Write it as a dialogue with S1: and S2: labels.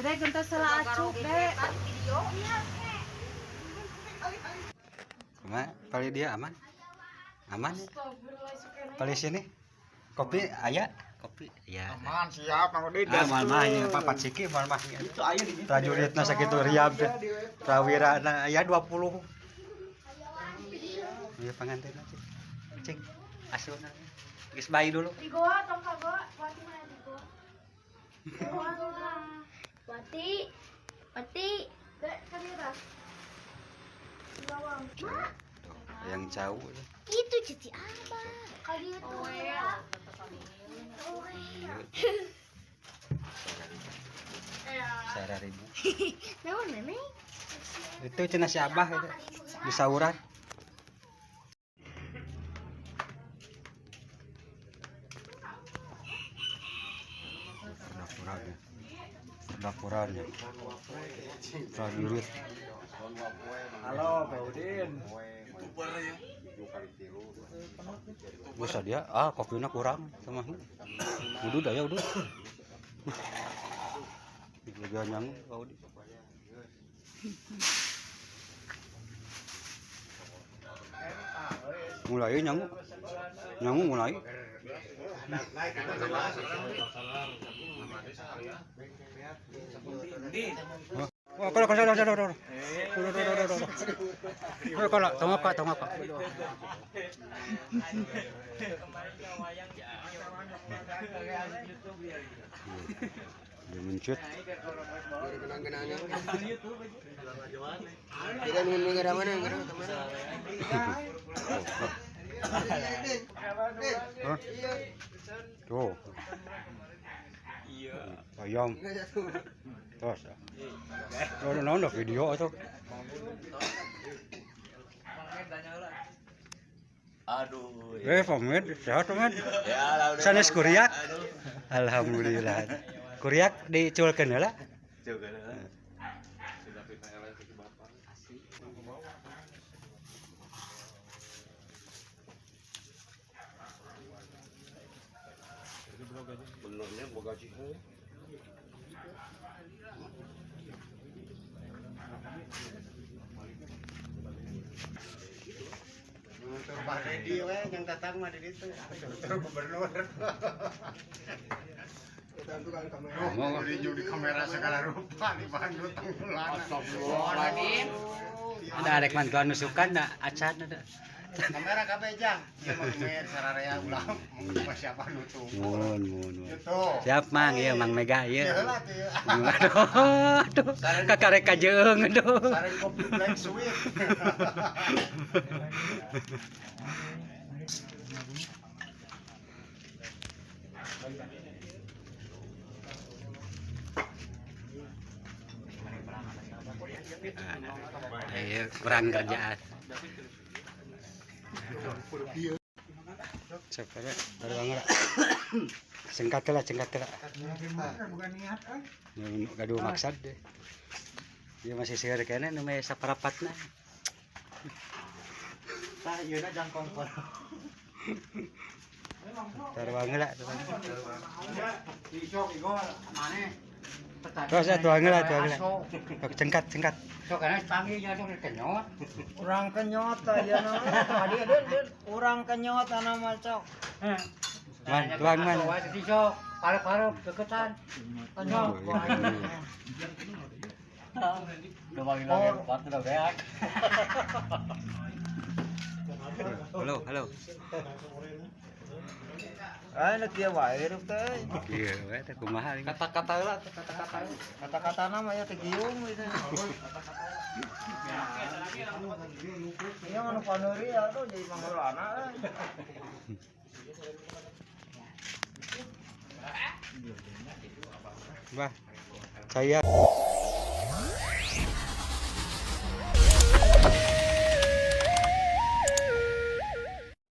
S1: Dede gentos salah acuk, Dek.
S2: Kumaha? Pali dia aman? Aman? Pali sini. Kopi aya? Kopi ya.
S3: Aman siap Mang Udin.
S2: Ah, moal mah ieu papat siki moal mah.
S3: Itu aya di ditu.
S2: Prajuritna sakitu riab teh. Prawirana aya 20. Ieu pangantenna cing. Cing asuna. Geus bayi dulu.
S4: Di goa tong ka goa, Wati mana di goa? Goa lah.
S5: Wati. Wati.
S4: Dek, kan dia dah. Di bawang.
S2: Tuh, yang jauh.
S5: Itu cici abah.
S4: Kali itu ya.
S2: Sara ribu.
S5: Naon nenek?
S2: Itu cenah si Abah itu di sauran. Dapurannya. Dapurannya. Prajurit.
S3: Halo, Pak Udin.
S2: Bisa dia, ah kopinya kurang sama. Udah dah ya udah. Lebih nyang kau di. Mulai nyangu. Nyangu mulai. Wah, kalau kalau kalau kalau kalau kalau kalau tong apa tong apa. Dia mencet. Hah? Tuh. Ayam. Terus. Tuh, nonton video itu.
S6: Aduh.
S2: Eh, pamit, sehat pamit.
S6: Ya,
S2: Sanes kuriak. Alhamdulillah. Kuriak diculkeun heula.
S6: Juga.
S3: Benernya boga cihe. Tur Pak Dedi we yang datang mah di ditu. Tur gubernur.
S2: Ngomong.
S3: Di kamera segala rupa di Bandung tenggelam.
S2: Ada arek mantuan nusukan da acan ada.
S3: Kamera kabeh jang. Ieu mah kumer sararea ulah mah siapa nutup.
S2: Mun mun. mun.
S3: Gitu.
S2: Siap Mang, ieu Mang Mega ieu.
S3: Ieu lah tuh.
S2: Aduh, aduh, kakarek kajeung aduh.
S3: Sareng kopi black sweet.
S2: Ayo kurang kerjaan. Sok ada baru banget. Singkat lah, singkat lah. Nu gaduh maksad deh. Dia masih seueur keneh nu meh saparapatna.
S3: Tah ieu na jangkong kompor.
S2: Baru banget lah.
S3: Isok igor maneh.
S2: Terus ya tuang lah, tuang lah. Cengkat, cengkat.
S3: Sok kana panggil nya sok kenyot.
S7: Urang kenyot aja nama tadi den den urang kenyot nama cok.
S2: Man, tuang man.
S3: Sok parep-parep deketan. Kenyot.
S6: Udah paling lagi empat udah beak.
S2: Halo, halo.
S7: Ah nu kieu wae hirup teh.
S2: Iya, we teh kumaha ini.
S3: Kata-kata lah, kata-kata.
S7: Kata-kata nama ya teh giung gitu. Iya anu paneuri aduh jadi mangolana euy.
S2: Bah. Saya